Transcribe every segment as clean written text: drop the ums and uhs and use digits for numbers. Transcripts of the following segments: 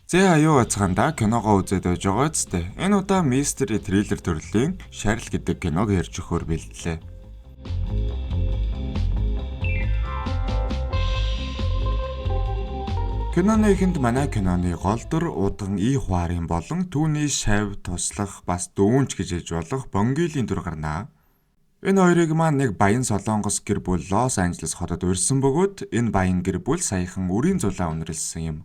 Зэ аюу ацгаанда киногоо үзээд байж байгаа үстэй. Энэ удаа mystery thriller төрлийн Шарил гэдэг киног ярьж өгөхөөр бэлтлээ. Киноны эхэнд манай киноны гол дүр Удган И Хуарын болон түүний шав туслах бас дүүнч гэж хэлж болох Бонгилийн дүр гарна. Энэ хоёрыг маань нэг баян солонгос гэр бүл Лос Анжелес хотод урьсан бөгөөд энэ баян гэр бүл саяхан үрийн зулаа үнэрлсэн юм.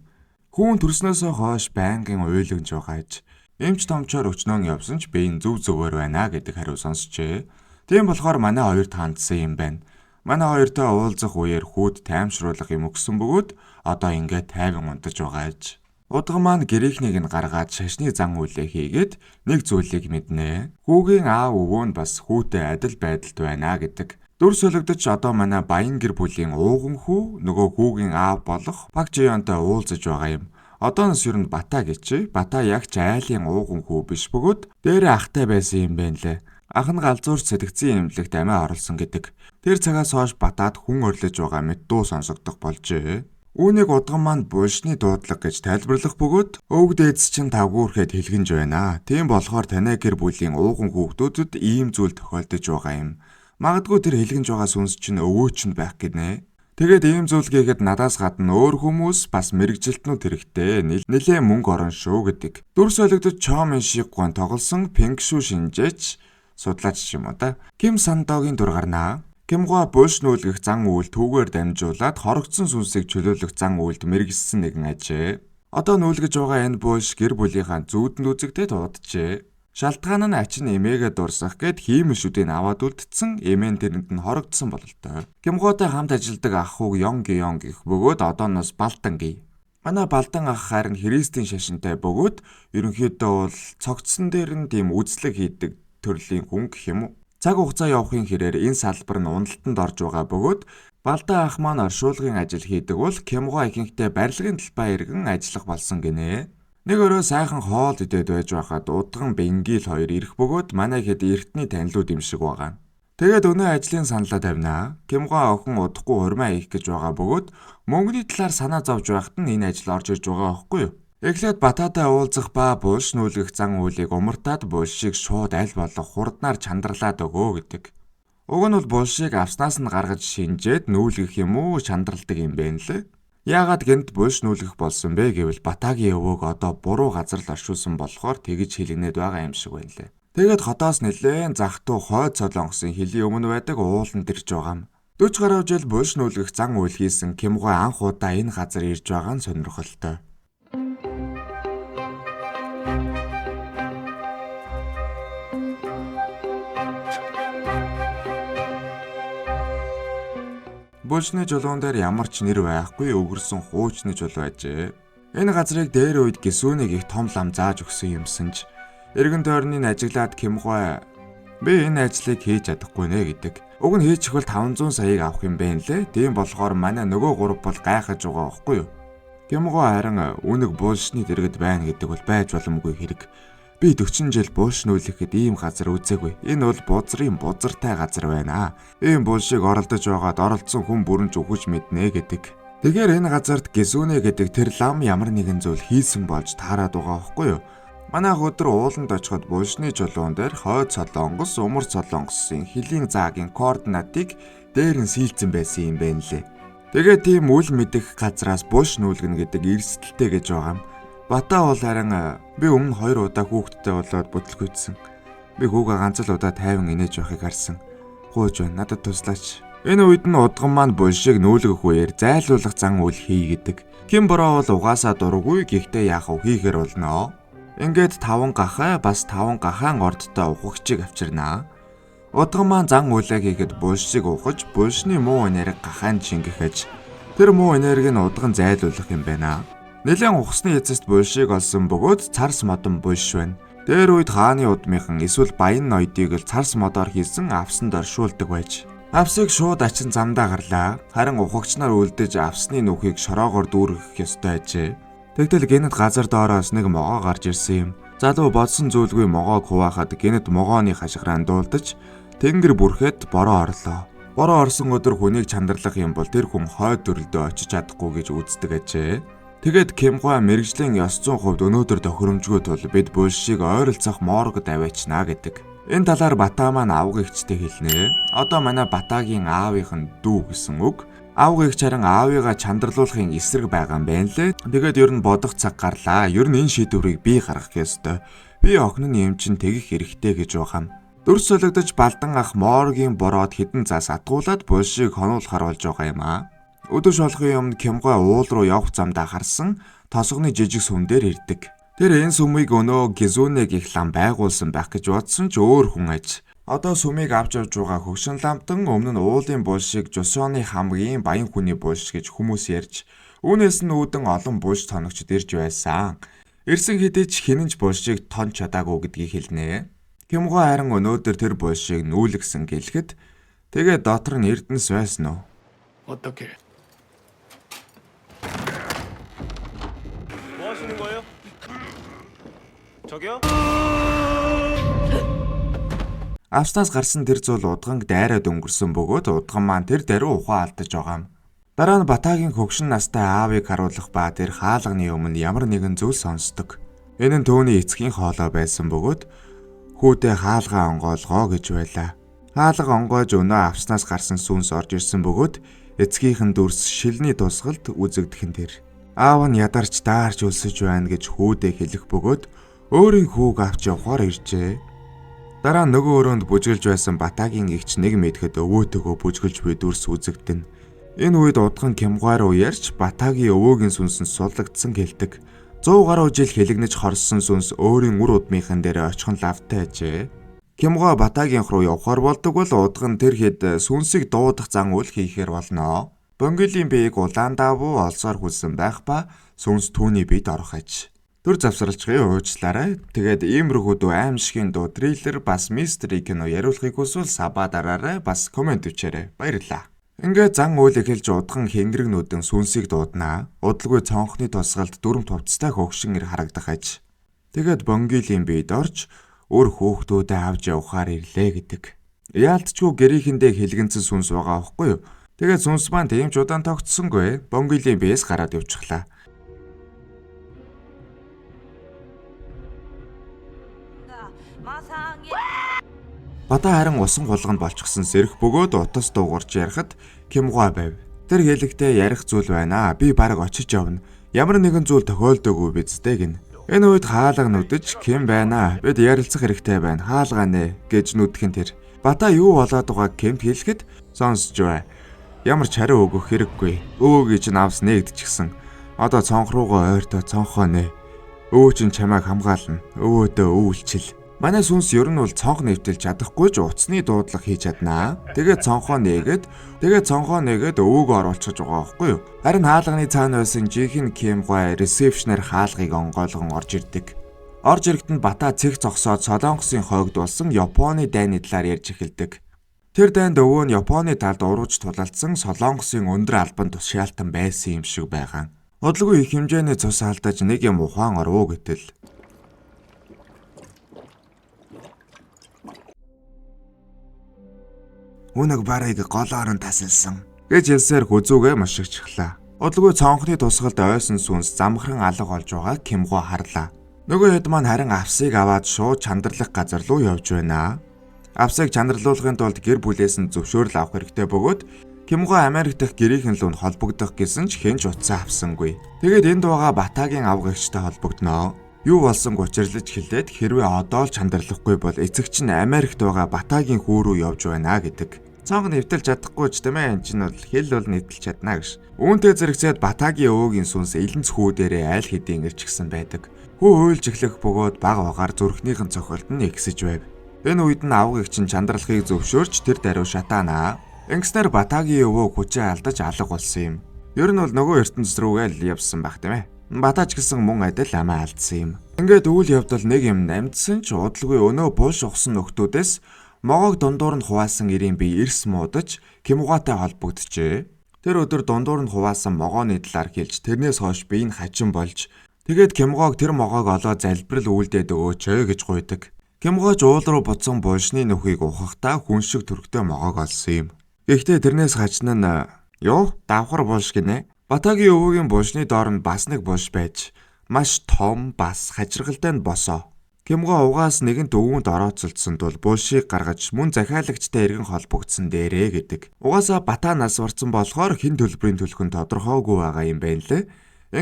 Хүүн төрснөөсөө хойш байнгын уйланж байгааж эмч томчоор өчнөн явсан ч би энэ зөв зөвөр байна гэдэг хариу сонсчээ. Тийм болохоор манай хоёрт хандсан юм байна. Манай хоёртой уулзах үеэр хүүд таймшруулах юм өгсөн бөгөөд одоо ингээд тайван унтаж байгааж. Удган маань гэрийнхнийг нь гаргаад шашны зан үйлээ хийгээд нэг зүйлийг мэднэ. Хүүгийн аав өвөө нь бас хүүтэй адил байдалд байна гэдэг. Дүр солигдож одоо манай баян гэр бүлийн ууган хүү нөгөө хүүгийн аав болох Пак Жионтой уулзаж байгаа юм. Одооноос ер нь Бата гэж. Бата яг ч айлын ууган хүү биш бөгөөд дээрээ ахтай байсан юм байна лээ. Ах нь галзуурч сэтгцийн эмнэлэгт амиа оруулсан гэдэг. Тэр цагаас хойш Батад хүн өрлөж байгаа мэт дуу сонсогдох болжээ. Үүнийг удган маань булшны дуудлага гэж тайлбарлах бөгөөд өвөг дээдс чинь тавгуурхэд хэлгэнж байна. Тийм болохоор танай гэр бүлийн ууган хүүхдүүдэд ийм зүйл тохиолдож байгаа юм. Магадгүй тэр хэлгэнж байгаа сүнс чинь өвөө чинь байх гинэ. Тэгээд ийм зүйл хийхэд надаас гадна өөр хүмүүс бас мэрэгжилтнүүд хэрэгтэй. Нилээ мөнгө орно шүү гэдэг. Дүр солигдож Чомин шиг гон тоглосон Пингшу шинжээч судлаач ч юм уу да. Ким Сандогийн дүр гарнаа. Кимгуа булш нүүлгэх зан үйл түүгээр дамжуулаад хорогдсон сүнсийг чөлөөлөх зан үйлд мэргэжсэн нэгэн ажээ. Одоо нүүлгэж байгаа энэ булш гэр бүлийнхаа зүүдэнд үзэгдээд уджээ. Шалтгаан нь ачин эмээгээ дурсах гээд хиймэл шүдийг аваад үлдсэн эмээн тэрэнд нь хорогдсон бололтой. Кимгуатай хамт ажилладаг ах хүүг Йон Гион гэх бөгөөд одооноос Балдан гээ. Манай Балдан ах харин Христийн шашинтай бөгөөд ерөнхийдөө бол цогцсон дээр нь тийм үзлэг хийдэг төрлийн хүн гэх юм уу. Цаг хугацаа явахын хэрээр энэ салбар нь уналтанд орж байгаа бөгөөд Балдан ах маань оршуулгын ажил хийдэг бол Кимгуа ихэнхдээ барилгын талбай иргэн ажиллах болсон гинэ. Нэг өрөө сайхан хоол идээд байж байхад Удган Бенгил хоёр ирэх бөгөөд манай хэд эртний танилуд юм шиг байгаа. Тэгээд өнөө ажлын саналаа тавина. Кимгуа охин удахгүй хурмаа хийх гэж байгаа бөгөөд мөнгөний талаар санаа зовж байхад нь энэ ажил орж ирж байгаа байхгүй юу? Эхлээд Бататай уулзах ба булш нүүлгэх зан үйлийг умартаад булшийг шууд аль болох хурднаар чандралаад өгөө гэдэг. Уг нь бол булшийг авснаас нь гаргаж шинжээд нүүлгэх юм уу чандралдаг юм байна лээ. Яагаад гэнт булш нүүлгэх болсон бэ гэвэл Батагийн өвөөг одоо буруу газар л оршуулсан болохоор тэгж хэлгэнээд байгаа юм шиг байна лээ. Тэгээд хотоос нэлээн зах туу хойд солонгосын хөлийн өмнө байдаг ууланд ирж байгаа юм. 40 гаруй жил булш нүүлгэх зан үйл хийсэн Кимгуа анх удаа энэ газар ирж байгаа нь сонирхолтой. Булшны жолоон дээр ямар ч нэр байхгүй өвгөрсөн хуучны жолоо ажээ. Энэ газрыг дээр үед гисүүнийг их том лам зааж өгсөн юмсан ч эргэн тойрныг ажиглаад Кимгуа би энэ ажлыг хийж чадахгүй нэ гэдэг. Уг нь хийчихвэл 500 саяыг авах юм байна лээ. Тийм болохоор манай нөгөө гурав бол гайхаж байгаа байхгүй юу? Кимгуа харин үнэг булшны дэргэд байна гэдэг бол байж боломгүй хэрэг. Би 40 жил булш нүүлэхэд ийм газар үзээгүй. Энэ бол бузрын бузартай газар байна. Ийм булшийг оролдож байгаад оролцсон хүн бүрэн ч үхэж мэднэ гэдэг. Тэгэхээр энэ газарт гисүүнэ гэдэг тэр лам ямар нэгэн зүйл хийсэн болж таарад байгаа байхгүй юу? Манай өдөр ууланд очиход булшны жолоон дээр хойд солонгос, умар солонгосын хөлийн заагийн координатыг дээр нь сийлцэн байсан юм байна лээ. Тэгээ тийм үл мэдэх газраас булш нүүлгэнэ гэдэг эрсдэлтэй гэж байгаа юм. Бата бол харин би өмнө 2 удаа хүүхэдтэй болоод бүтлгүйдсэн. Би хүүгээ ганц л удаа тайван инээж байхыг харсан. Гуйж байна, надад туслаач. Энэ үед нь удган маань булшийг нүүлгэх үеэр зайлуулах зан үйл хий гэдэг. Ким бороо бол угаасаа дургүй гэхдээ яах вэ хийхээр болно. Ингээд 5 гахай бас 5 гахаан ордтой ухагчийг авчирнаа. Удган маань зан үйлээ хийхэд булшийг ухаж булшны муу энерги гахаанд шингэх аж. Тэр муу энергийг нь удган зайлуулах юм байна. Нэлээн ухсны эцэст булшийг олсон бөгөөд царс модон булш байна. Дээр үед хааны удмынхан эсвэл баян ноёдыг л царс модоор хийсэн авсанд оршуулдаг байж. Авсыг шууд ачин замдаа гарлаа. Харин ухагч нар үлдэж авсны нүхийг шороогоор дүүргэх ёстой ажээ. Тэгтэл гэнэт газар доороос нэг могоо гарч ирсэн юм. Залуу бодсон зүйлгүй могоог хуваахад гэнэт могооны хашгираан дуулдаж тэнгэр бүрхэд бороо орлоо. Бороо орсон өдөр хүнийг чандралах юм бол тэр хүн хойд төрөлдөө очиж чадахгүй гэж үздэг ажээ. Тэгээд Кимгуа мэрэгжлийн ёс зүйн хувьд өнөөдөр тохиромжгүй тул бид булшийг ойролцоох моргод аваачнаа гэдэг. Энэ талаар Бата маань авга эгчтэй хэлнэ. Одоо манай Батагийн аавынх нь дүү гэсэн үг. Авга эгч харин аавыгаа чандралуулахын эсрэг байгаа юм байна лээ. Тэгээд ер нь бодох цаг гарлаа. Ер нь энэ шийдвэрийг би гаргах ёстой. Би охин нь юм чин тэгэх хэрэгтэй гэж байгаа юм. Дүрс солигдож Балдан ах моргийн бороод хідэн заас атгуулад булшийг хонуулахар болж байгаа юм аа. Өдөр шолохын өмнө Кимгой уул руу явах замдаа харсан тосгоны жижиг сүм дээр ирдэг. Тэр энэ сүмийг өнөө Гизүнэг их лам байгуулсан байх гэж бодсон ч өөр хүн аж. Одоо сүмийг авч явж байгаа хөгшин ламтан өмнө нь уулын булшийг Жусоны хамгийн баян хүний булш гэж хүмүүс ярьж, үүнээс нь үүдэн олон булш тоногчд ирж байсан. Ирсэн хэдий ч хинэн ч булшийг тонч чадаагүй гэдгийг хэлнэ. Кимгой харин өнөөдөр тэр булшийг нүүлгсэн гэлэхэд тэгээ дотор нь эрдэнэс байсан уу? 어떻게? 뭐 하시는 거예요? 저기요? Авснаас гарсан тэр зүйл удганг дайраад өнгөрсөн бөгөөд удган маань тэр даруй ухаан алдаж байгаа юм. Дараа нь Батагийн хөгшин настай аавыг харуулах ба тэр хаалганы өмнө ямар нэгэн зүйл сонсдог. Энэ нь түүний эцгийн хоолой байсан бөгөөд хүүдээ хаалгаа онгоолгоо гэж байлаа. Хаалга онгойж өнөө авснаас гарсан сүнс орж ирсэн бөгөөд эцгийнх нь дүрс шилний тусгалд үзэгдэх нь тэр. Аав нь ядарч даарч өлсөж байна гэж хүүдээ хэлэх бөгөөд өөрийн хүүг авч явахаар иржээ. Дараа нь нөгөө өрөөнд бүжгэлж байсан Батагийн эгч нэг мэдэхэд өвөөтэйгөө бүжгэлж буй дүрс үзэгдэнэ. Энэ үед удган Кимгуай руу ярьж Батагийн өвөөгийн сүнс нь суллагдсан гэлдэг. 100 гаруй жил хэлэгнэж хорссон сүнс өөрийн үр удмынхан дээр очихын лавтай ажээ. Кимгуай Батагийнх руу явахаар болдог бол удган тэр хэд сүнсийг дуудах зан үйл хийхээр болно. Бонголийн биеийг улаан давуу олсоор хүлсэн байх ба сүнс түүний биед орох аж. Төр завсралчгын уучлаарай. Тэгээд иймэрхүү дүү аимшигын дуу, триллер бас mystery кино яриулахыг хүсвэл sub аа дараарай. Бас comment бичээрэй. Баярлалаа. Ингээд зан үйл эхэлж удган хэнгэрэг нүдэн сүнсийг дууднаа. Удалгүй цонхны тусгалд дүрмт хувцастай хөгшин ир харагдах аж. Тэгээд Бонгилийн биед орж үр хөөхтүүдээ авч явахаар ирлээ гэдэг. Яалтчгүй гэрийнхэндээ хэлгэнцэн сүнс байгаа байхгүй юу? Тэгээд сүнс маань тийм ч удаан тогтсонгүй. Бонгилийн биес гараад явчихлаа. Бата харин усан хулганд болчихсон сэрэх бөгөөд утас дуугарч ярихад Кимгуа байв. Тэр хэлэхдээ ярих зүйл байна. Би бараг очиж явна. Ямар нэгэн зүйл тохиолдоогүй биз дээ гинэ. Энэ үед хаалга нүдэж Ким байна. Бид ярилцах хэрэгтэй байна. Хаалгаа нэ гэж нүдэх нь тэр. Бата юу болоод байгааг Кимд хэлэхэд сонсож бай. Ямар ч хариу өгөх хэрэггүй. Өвөөгийн чинь авс нээгдчихсэн. Одоо цонх руугаа ойртоо цонхоо нэ. Өвөө чинь чамайг хамгаална. Өвөөдөө өвөлчил. Манай сүнс ер нь бол цонх нэвтэлж чадахгүй ч утасны дуудлага хийж чаднаа. Тэгээд цонхоо нээгээд өвөөгөө оруулчихж байгаа байхгүй юу? Харин хаалганы цаана байсан жинхэнэ Кимгуай ресепшнээр хаалгыг онгойлгон орж ирдэг. Орж ирэхэд нь Бата цэг зогсоод Солонгосын хойгд болсон Японы дайны талаар ярьж эхэлдэг. Тэр дайнд өвөө нь Японы талд урууж тулалдсан Солонгосын өндөр албан тушаалтан байсан юм шиг байгаа. Удалгүй их хэмжээний цус алдаж нэг юм ухаан орвоо гэтэл. Үнэг барыг голоор нь тасалсан гэж хэлсээр хүзүүгээ мушигчихлаа. Удалгүй цонхны тусгалд ойсон сүнс замхран алга болж байгаа Кимгуа харлаа. Нөгөө хэд маань харин авсыг аваад шууд чандралах газар руу явж байна. Авсыг чандралуулахын тулд гэр бүлээс нь зөвшөөрөл авах хэрэгтэй бөгөөд Кимгуа Америк дахь гэрийнхэн лүн холбогдох гэсэн ч хэн ч утсаа авсангүй. Тэгээд энд байгаа Батагийн авга эгчтэй холбогдноо. Юу болсонг учирлаж хэлээд хэрвээ одоо л чандралахгүй бол эцэг чинь Америкт байгаа Батагийн хүү рүү явж байна гэдэг. Цонх нэвтэлж чадахгүй ч тийм энэ чинь бол хэл бол нэвтэлж чадна гэж. Үүнтэй зэрэгцээд Батагийн өвөөгийн сүнс элэнц хүү дээрээ айл хэдийн ирчихсэн байдаг. Хүү уйлж эхлэх бөгөөд баг багаар зүрхнийхэн цохилд нь ихсэж байв. Энэ үед нь авгыг чинь чандралахыг зөвшөөрч тэр даруй шатаана. Ингэснээр Батагийн өвөө хүчээ алдаж алга болсон юм. Ер нь бол нөгөө ертөнц рүүгээ л явсан байх тийм ээ. Батаач гэсэн мөн адил амиа алдсан юм. Ингээд үйл явдал нэг юм намдсан ч удалгүй өнөө булш ухсан нөхдүүдээс могоог дундуур нь хуваасан эрийн бие эрс муудаж Кимгуатай холбогджээ. Тэр өдөр дундуур нь хуваасан могооны талаар хэлж тэрнээс хойш бие нь хачин болж тэгээд Кимгуаг тэр могоог олоо залбирал үйлдээд өгөөч гэж гуйдаг. Кимгуач уул руу буцсан булшны нүхийг ухахдаа хүн шиг төрхтэй могоог олсон юм. Гэхдээ тэрнээс хачин нь юу давхар булш гинэ. Батагийн өвөгийн булшны доор нь бас нэг булш байж маш том бас хажиргалтай нь босоо. Кимго угаас нэгэнт өвөнд орооцолдсон тул булшийг гаргаж мөн захиалагчтай эргэн холбогдсон дээрээ гэдэг. Угаасаа Бата нас барсан болохоор хэн төлбөрийн төлөх нь тодорхойгүй байгаа юм байна лээ.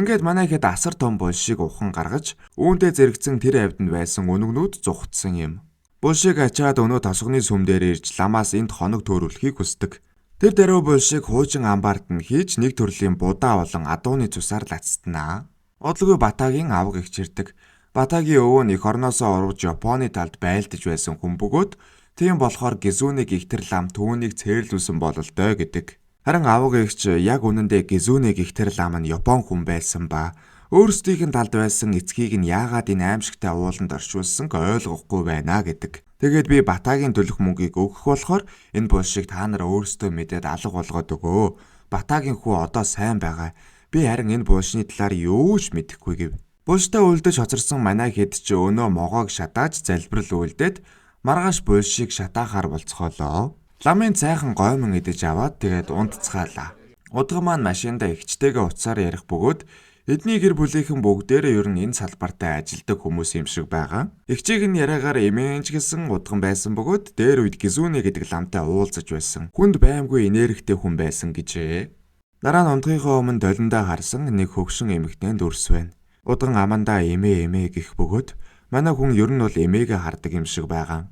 Ингээд манай хэд асар том булшийг ухан гаргаж үүндээ зэрэгцэн тэр авдинд байсан үнэгнүүд зугтсан юм. Булшийг ачаад өнөө тосгоны сүм дээр ирж ламаас энд хоног төөрүүлэхийг хүсдэг. Тэр даруй булшийг хуучин амбард нь хийж нэг төрлийн будаа болон адууны цусаар лацтнаа. Удалгүй Батагийн авга эгч ирдэг. Батагийн өвөө нь эх орноосоо урвж Японы талд байлдаж байсан хүн бөгөөд тийм болохоор Гизүнийг ихтер лам түүнийг цээрлүүлсэн бололтой гэдэг. Харин авга эгч яг үнэндээ Гизүнийг ихтер лам нь Япон хүн байсан ба өөрсдийнх нь талд байсан эцгийг нь яагаад энэ аимшигтай ууланд оршуулсанг ойлгохгүй байна гэдэг. Тэгээд би Батагийн төлөх мөнгийг өгөх болохоор энэ булшийг та нар өөрсдөө мэдээд алга болгоод өгөө. Батагийн хүү одоо сайн байгаа. Би харин энэ булшны талаар юу ч мэдэхгүй гэв. Булштай үлдэж хоцорсон манай хэд ч өнөө могоог шатааж залбирал үлдээд маргааш булшийг шатаахаар болцоолоо. Ламын цайхан гоймон идэж аваад тэгээд унтцгаалаа. Удган маань машиндаа эгчтэйгээ утсаар ярих бөгөөд эдний гэр бүлийнхэн бүгдээрээ ер нь энэ салбартаа ажилдаг хүмүүс юм шиг байгаа. Эгчийг нь яриагаар эмээнч гэсэн удган байсан бөгөөд дээр үед Гизүнэ гэдэг ламтай уулзаж байсан. Хүнд баймгүй энергитэй хүн байсан гэжээ. Дараа нь унтахынхаа өмнө долиндаа харсан нэг хөгшин эмэгтэй дүрс байна. Удган амандаа эмээ эмээ гэх бөгөөд манай хүн ер нь бол эмээгээ хардаг юм шиг байгаа.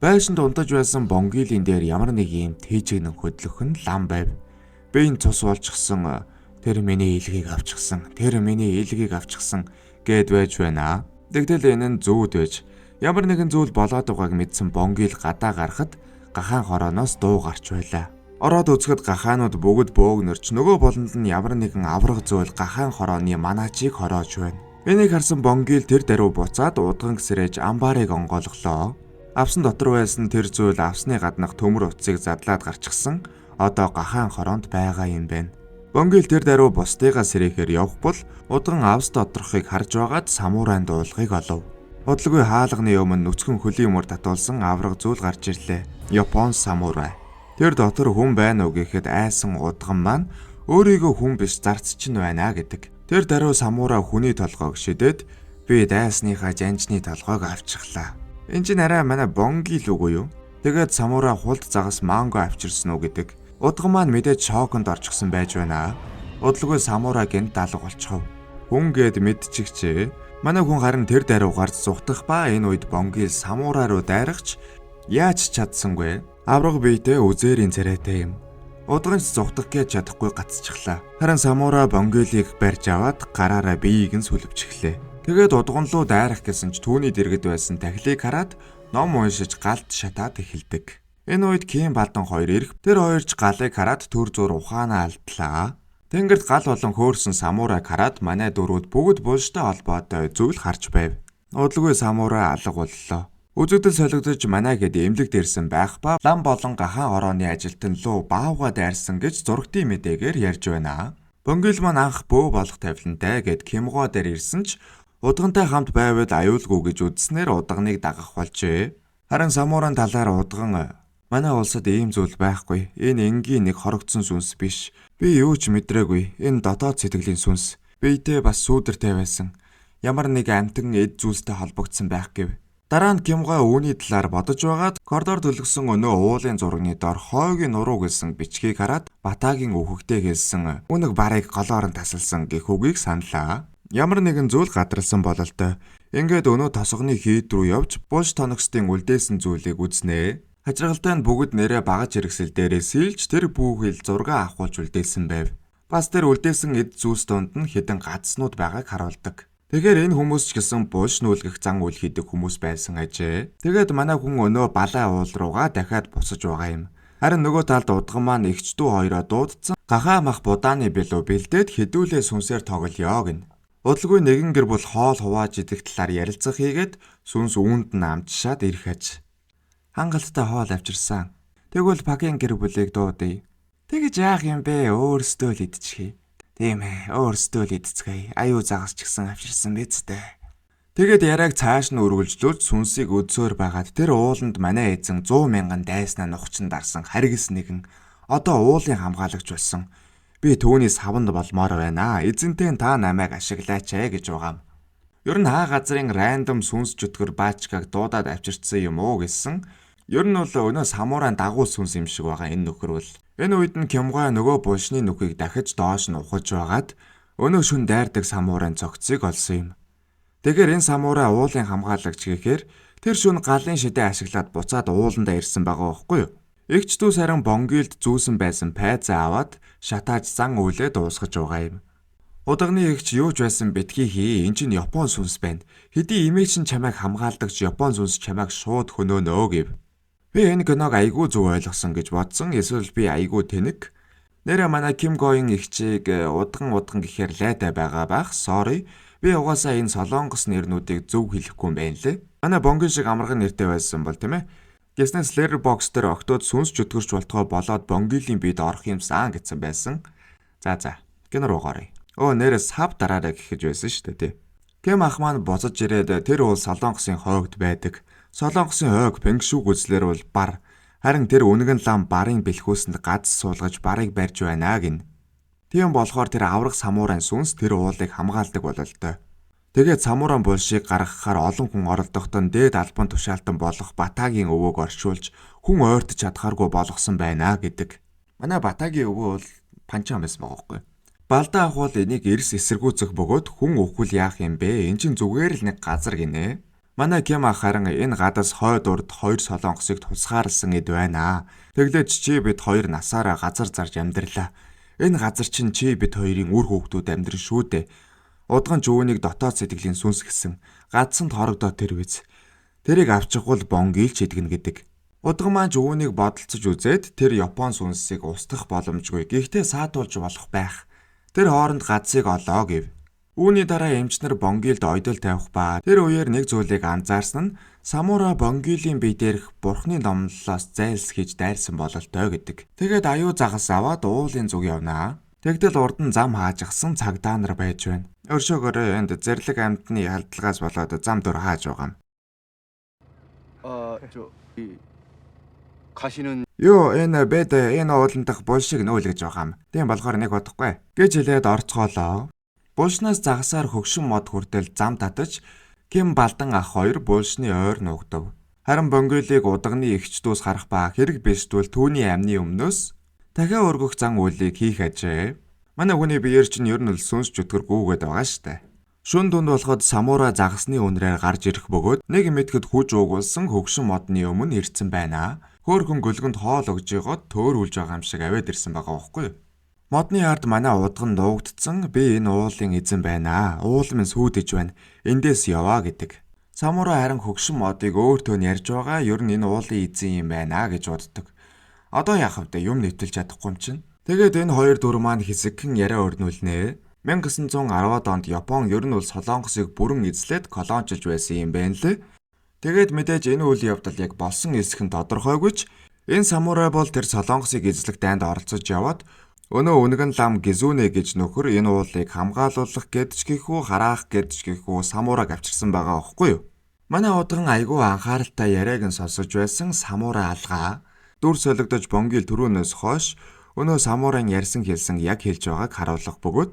Байшинд унтаж байсан Бонгилийн дээр ямар нэг юм тэжигнэн хөдлөх нь лам байв. Би энэ цус болчихсон, тэр миний илгийг авчихсан, тэр миний илгийг авчихсан гэд байж байна. Тэгтэл энэ нь зүүд байж ямар нэгэн зүйл болоод байгааг мэдсэн Бонгил гадаа гарахад гахаан хорооноос дуу гарч байлаа. Ороод үзэхэд гахаанууд бүгд бөөгнөрч нөгөө болонд нь ямар нэгэн авраг зүйл гахаан хорооны манаачийг хороож байна. Энийг харсан Бонгил тэр даруй буцаад удганг сэрэж амбарыг онгойлголоо. Авсан дотор байсан тэр зүйл авсны гаднах төмөр утсыг задлаад гарчихсан. Одоо гахаан хороонд байгаа юм байна. Бонгил тэр даруй бусдыгаа сэрэхээр явах бол удган авс доторхыг харж байгаад самурайн дуулгыг олов. Удалгүй хаалганы өмнө нүцгэн хөлийн мөр татуулсан авраг зүйл гарч ирлээ. Япон самурай. Тэр дотор хүн байна уу гэхэд айсан удган маань өөрийгөө хүн биш зарц чинь байна гэдэг. Тэр даруй самурай хүний толгойг шидээд би дайсныхаа жанжны толгойг авчихлаа. Энэ чинь арай манай Бонгил үгүй юу? Тэгээд самурай хулд загас манго авчирсан уу гэдэг. Удган маань мэдээд шоконд орчихсон байж байна. Удалгүй самурай гэнт алга болчихов. Хүн гээд мэдчихжээ. Манай хүн харин тэр даруй гарч зугтах ба энэ үед Бонгил самурай руу дайрахч яаж чадсангүй. Авраг биетэй үзээрийн царайтай юм. Удганч зугтах гэж чадахгүй гацчихлаа. Харин самурай Бонгилыг барьж аваад гараараа биеийг нь сүлвчихлээ. Тэгээд удган руу дайрах гэсэн ч түүний дэргэд байсан тахилыг хараад ном уншиж галд шатаад эхэлдэг. Энэ үед Ким Балдан хоёр ирэх. Тэр хоёр ч галыг хараад төр зур ухаанаа алдлаа. Тэнгэрт гал болон хөөрсөн самурайг хараад манай дөрүүд бүгд булштай холбоотой зүйл харж байв. Удалгүй самурай алга боллоо. Үзэгдэл солигдож манай хэд эмнэлэгт ирсэн байх ба лам болон гахаан орооны ажилтан луу баавга дайрсан гэж зурагтын мэдээгээр ярьж байна. Бонгил маань анх бөө болох тавилантай гэд Кимго дээр ирсэн ч удгантай хамт байвал аюулгүй гэж үзснээр удганыг дагах болжээ. Харин самурайн талаар удган манай улсад ийм зүйл байхгүй. Энэ энгийн нэг хорогдсон сүнс биш. Би юу ч мэдрээгүй. Энэ дотоод сэтгэлийн сүнс. Биедээ бас сүүдэртэй байсан. Ямар нэг амтан эд зүйлстэй холбогдсон байх гэв. Дараа нь Кимгой үүний талаар бодож байгаад коридор төлгсөн өнөө уулын зургийн дор хойгийн нуруу гэсэн бичгийг хараад Батагийн үхэгтэй хэлсэн үнэг барыг голоор нь тасалсан гэх үгийг саналаа. Ямар нэгэн зүйл гадралсан бололтой. Ингээд өнөө тосгоны хийд рүү явж булш тоногстын үлдээсэн зүйлийг үзнэ. Хажиргалтай нь бүгд нэрээ багаж хэрэгсэл дээрээ сэлж тэр бүхэл зураг авахулж үлдээсэн байв. Бас тэр үлдээсэн эд зүйлс донд нь хэдэн гадснууд байгааг харуулдаг. Тэгэхээр энэ хүмүүс ч гэсэн булш нүүлгэх зан үйл хийдэг хүмүүс байсан ажээ. Тэгээд манай хүн өнөө балай уул руугаа дахиад бусаж байгаа юм. Харин нөгөө талд удган маань эгч дүү хоёроо дуудсан. Гахаа мах будааны билүү бэлдээд хэдүүлээ сүнсээр тоглоё гэнэ. Удалгүй нэгэн гэр бүл хоол хувааж идэх талаар ярилцах хийгээд сүнс үүнд нь амжшаад ирэх аж. Хангалттай хоол авчирсан. Тэгвэл багийн гэр бүлийг дуудъя. Тэгэж яах юм бэ? Өөрсдөө л идчихье. Тийм ээ, өөрсдөө л идцгээе. Аюу загас ч гэсэн авчирсан биз дээ. Тэгээд яриаг цааш нь үргэлжлүүлж сүнсийг өдсөөр байгаад тэр ууланд манай эзэн 100 мянган дайснаа нухчин дарсан харгас нэгэн одоо уулын хамгаалагч болсон. Би түүний савнд болмоор байна. Эзэнтэй та намайг ашиглаач ээ гэж байгаам. Ер нь хаа газрын рандом сүнс чөтгөр баачкаг дуудаад авчирчсан юм уу гэсэн. Ер нь бол өнөө самурайн дагуу сүнс юм шиг байгаа энэ нөхөр бол. Энэ үед нь Кимгой нөгөө булшны нүхийг дахиж доош нь ухаж байгаад өнөө шүн дайрдаг самурайн цогцыг олсон юм. Тэгэхээр энэ самурай уулын хамгаалагч гэхээр тэр шүн галын шидэ ашиглаад буцаад ууландаа ирсэн байгаа байхгүй юу? Эгч дүүс харин Бонгилд зүүсэн байсан пайзаа аваад шатааж зан үйлээ дуусгаж байгаа юм. Удагны эгч юу ч байсан битгий хий. Эн чинь Япон сүнс байна. Хэдий эмээ чинь чамайг хамгаалдагч Япон сүнс чамайг шууд хөнөөнөө гэв. Би энэ киног айгүй зөв ойлгосон гэж бодсон. Эсвэл би айгүй тэнэг. Нэрэ манай Ким Гоин эгчийг удган удган гэхээр лайтай байгаа байх. Sorry. Би угаасаа энэ солонгос нэрнүүдийг зөв хэлэхгүй юм байна лээ. Манай Бонгин шиг амархан нэртэй байсан бол тийм ээ. Гэснээс Letterboxd дээр октод сүнс чөтгөрч болтгоо болоод Бонгилийн бид орох юмсан гэсэн байсан. За за. Кино руу гаръя. Өө нэрэ сав дараарай гэх гэж байсан шүү дээ тий. Ким ах маань буцаж ирээд тэр уул солонгосын хойгд байдаг. Солонгосын хойг пэнгшүүг үзлэр бол бар. Харин тэр үнэгэн лам барын бэлхүүсэнд гац суулгаж барыг барьж байна гин. Тийм болохоор тэр аврах самурайн сүнс тэр уулыг хамгаалдаг бололтой. Тэгээд самурайн булшийг гаргахаар олон хүн оролдохдоо дээд албан тушаалтан болох Батагийн өвөөг оршуулж хүн ойртож чадхааргүй болгосон байна гэдэг. Манай Батагийн өвөө бол панчаан байсан байгаа байхгүй. Балдан ах бол энийг эрс эсэргүүцэх бөгөөд хүн өвхөл яах юм бэ? Эн чинь зүгээр л нэг газар гинэ. Манай Ким ах харин энэ гадаас хойд урд хоёр солонгосыг тусгаарласан эд байна. Тэглээж чи бид хоёр насаараа газар зарж амьдралаа. Энэ газар чинь чи бид хоёрын үр хүүхдүүд амьдран шүү дээ. Удган ч үүнийг дотоод сэтгэлийн сүнс гэсэн. Гадсанд хорогдоо тэр биз. Тэрийг авчихвал бонгийлч идэгнэ гэдэг. Удган маань ч үүнийг бодолцож үзээд тэр Япон сүнсийг устгах боломжгүй. Гэхдээ саатуулж болох байх. Тэр хооронд гадсыг олоо гэв. Үүний дараа эмчнэр Бонгилд ойдол тавих ба тэр үеэр нэг зүйлийг анзаарсан нь самурай Бонгилийн бие дээрх бурхны номлолоос зайлсхийж дайрсан бололтой гэдэг. Тэгээд аюу загас аваад уулын зүг явнаа. Тэгтэл урд нь зам хаажчихсан цагдаа нар байж байна. Өршөөгөөрэй энд зэрлэг амьтны халдлагаас болоод зам дөр хааж байгаа юм. 아, 저, 이, 가시는 Юу энэ бэд энэ уулан дах булшиг нөөлгөж байгаа юм. Тийм болохоор нэг бодохгүй гэж хэлээд орцгоолоо. Булшнаас загасаар хөгшин мод хүртэл зам татаж Ким Балдан ах хоёр булшны ойр нуугдав. Харин Бонгилыг удагны эгч дүүс харах ба хэрэг бишдвэл түүний амны өмнөөс дахиад өргөх зан үйлийг хийх ажээ. Манай хүний биеэр чинь ер нь л сүнс чөтгөр гүгээд байгаа штэ. Шүн дунд болоход самурай загасны үнрээр гарч ирэх бөгөөд нэг мэтгэд хүж уугуулсан хөгшин модны өмнө ирсэн байна. Хөөхөн гөлгөнд хоол өгж жигод төөрүүлж байгаа юм шиг аваад ирсэн байгаа байхгүй юу? Модны ард манай удган нуугдсан би энэ уулын эзэн байна. Уул минь сүйдэж байна. Эндээс яваа гэдэг. Самурай харин хөгшин модыг өөртөө нь ярьж байгаа ер нь энэ уулын эзэн юм байна гэж боддог. Одоо яах вэ? Юм нэвтэлж чадахгүй юм чинь. Тэгээд энэ хоёр дүр маань хэсэгхэн яриа өрнүүлнэ. 1910-ад онд Япон ер нь бол Солонгосыг бүрэн эзлээд колончилж байсан юм байна лээ. Тэгээд мэдээж энэ үйл явдал яг болсон эсэх нь тодорхойгүй ч энэ самурай бол тэр Солонгосыг эзлэх дайнд оролцож яваад өнөө үнэгэн лам Гизүнэ гэж нөхөр энэ уулыг хамгаалуулах гэдж гэхүү хараах гэдж гэхүү самурайг авчирсан байгаа аахгүй юу? Манай удган айгүй анхааралтай яриаг нь сонсож байсан самурай алгаа. Дүр солигдож Бонгил түрүүнээс хойш өнөө самурайн ярьсан хэлсэн яг хэлж байгааг харуулах бөгөөд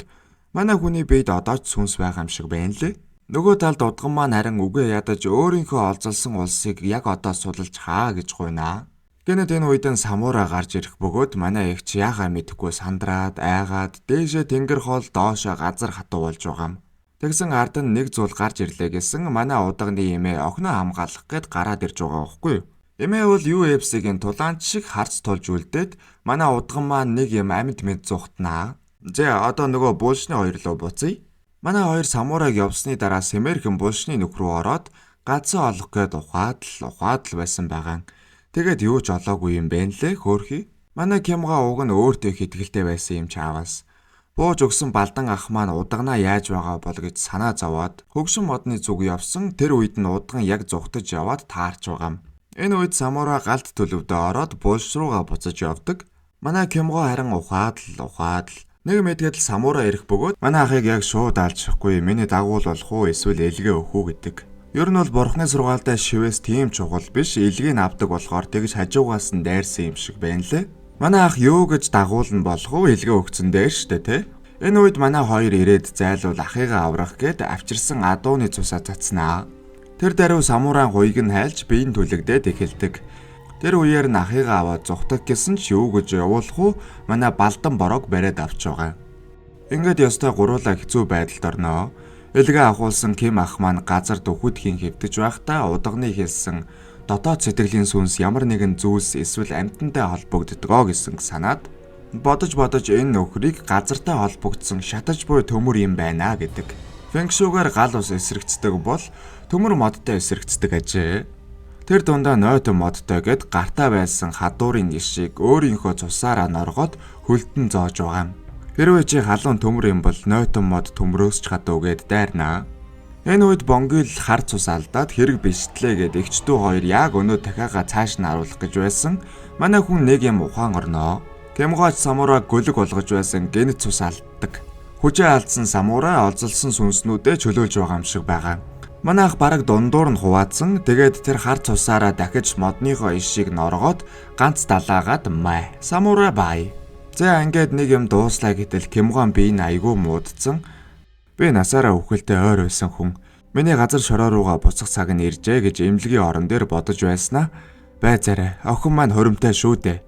манай хүний биед одоо ч сүнс байгаа юм шиг байна лээ. Нөгөө талд удган маань харин үгээ ядаж өөрийнхөө олзолсон улсыг яг одоо судалж хаа гэж гуйнаа. Гэнэт энэ үед нь самурай гарч ирэх бөгөөд манай эгч яхаа мэдэхгүй сандраад айгаад дээшээ тэнгэр хоол доошоо газар хатуу болж байгаа юм. Тэгсэн ард нь нэг зүйл гарч ирлээ гэсэн манай удагны эмээ охиноо хамгаалах гээд гараад ирж байгаа байхгүй юу? Эмээ бол UFC-гийн тулаанч шиг харц тулж үлдээд манай удган маань нэг юм амьд мэд зугтнаа. За одоо нөгөө булшны хоёр руу буцъя. Манай хоёр самурайг явсны дараа сэмэрхэн булшны нүх рүү ороод гадсан олох гээд ухаад л байсан байгаа. Тэгээд юу ч олоогүй юм бэ лээ хөөхий. Манай Кимга уг нь өөртөө их итгэлтэй байсан юм чаавас. Бууж өгсөн балдан ах маань удагнаа яаж байгаа бол гэж санаа зовоод хөгшин модны зүг явсан тэр үед нь удган яг зугтаж яваад таарч байгаа юм. Энэ үед самурай галт төлөвдөө ороод булш руугаа буцаж явдаг. Манай Кимго харин ухаад л. Нэг мэдгээд л самурай ирэх бөгөөд манай ахыг яг шууд алжихгүй, миний дагуул болох уу эсвэл элгээ өгөх үү гэдэг. Ер нь бол бурхны сургаалтай шивээс тийм чухал биш, элгийг авдаг болохоор тэгж хажуугаас нь дайрсан юм шиг байна лээ. Манай ах юу гэж дагуулна болох уу, элгээ өгцөн дээр штэ тэ. Энэ үед манай хоёр ирээд зайлуул ахыгаа аврах гээд авчирсан адууны цусаа цацнаа. Тэр даруй самурайн гуйг нь хайлж биеийн түлэгдээд эхэлдэг. Тэр үеэр нь ахыгаа аваад зугтах гэсэн ч юу гэж явуулах уу, манай балдан бороог бариад авч байгаа. Ингээд ёстой гуруула хэцүү байдалд орноо. Элгээ ахуулсан Ким ах маань газар дөхөдхийн хэвтэж байхдаа удагны хэлсэн дотоод сэтгэлийн сүнс ямар нэгэн зүйлс эсвэл амьтантай холбогддгоо гэсэн санаад бодож бодож энэ нөхрийг газартай холбогдсон шатаж буй төмөр юм байна гэдэг. Фэнг шуйгаар гал ус эсрэгцдэг бол төмөр модтой эсрэгцдэг ажээ. Тэр дундаа нойтон модтой гэд гартаа байсан хадуурын ишийг өөрийнхөө цусаараа норгоод хөлдөн зоож байгаа юм. Хэрвээ чи халуун төмөр юм бол нойтон мод төмрөөс ч хадуу гэд дайрнаа. Энэ үед Бонгил хар цус алдаад хэрэг биштлээ гэд эгч дүү хоёр яг өнөө дахиагаа цааш нь харуулах гэж байсан. Манай хүн нэг юм ухаан орноо. Кемгооч самурай гөлөг болгож байсан гэнэт цус алддаг. Хүчээ алдсан самурай олзолсон сүнснүүдээ чөлөөлж байгаа юм шиг байгаа. Манай ах бараг дундуур нь хуваацсан. Тэгээд тэр хар цусаараа дахиж модныхоо ишийг норгоод ганц далаагаад май. Самурай бай. За ингээд нэг юм дууслаа гэтэл Кемгон бие нь айгүй муудсан. Би насаараа үхэлтэй ойр байсан хүн. Миний газар шороо руугаа буцах цаг нь иржээ гэж эмнэлгийн орон дээр бодож байснаа. Бай зарай. Охин маань хоримтой шүү дээ.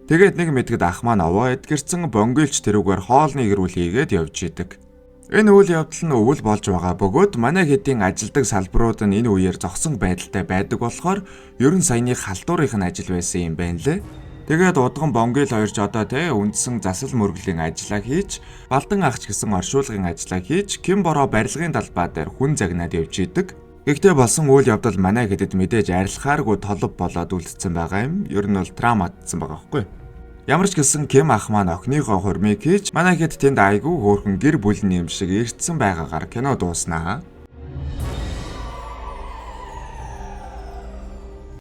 Тэгээд нэг мэдгэд ах маань овоо эдгэрсэн, бонгилч тэрүүгээр хоолны гэрүүл хийгээд явж идэг. Энэ үйл явдал нь өвөл болж байгаа бөгөөд манай хэдийн ажилдаг салбарууд нь энэ үеэр зогсон байдалтай байдаг болохоор ер нь саяны халдварын нь ажил байсан юм байна лээ. Тэгээд удган бонгил хоёр ч одоо те үндсэн засал мөргөлийн ажлаа хийж, балдан ахч гэсэн оршуулгын ажлаа хийж, Ким бороо барилгын талбай дээр хүн загнаад явж идэг. Гэхдээ болсон үйл явдал манай хэдэд мэдээж арилахааргүй толб болоод үлдсэн байгаа юм. Ер нь бол травматсан байгаа байхгүй. Ямар ч гэсэн Ким ах маань охиныхоо хурмыг хийж, манай хэд тэнд айгүй хөөрхөн гэр бүлийн юм шиг ирсэн байгаагаар кино дууснаа.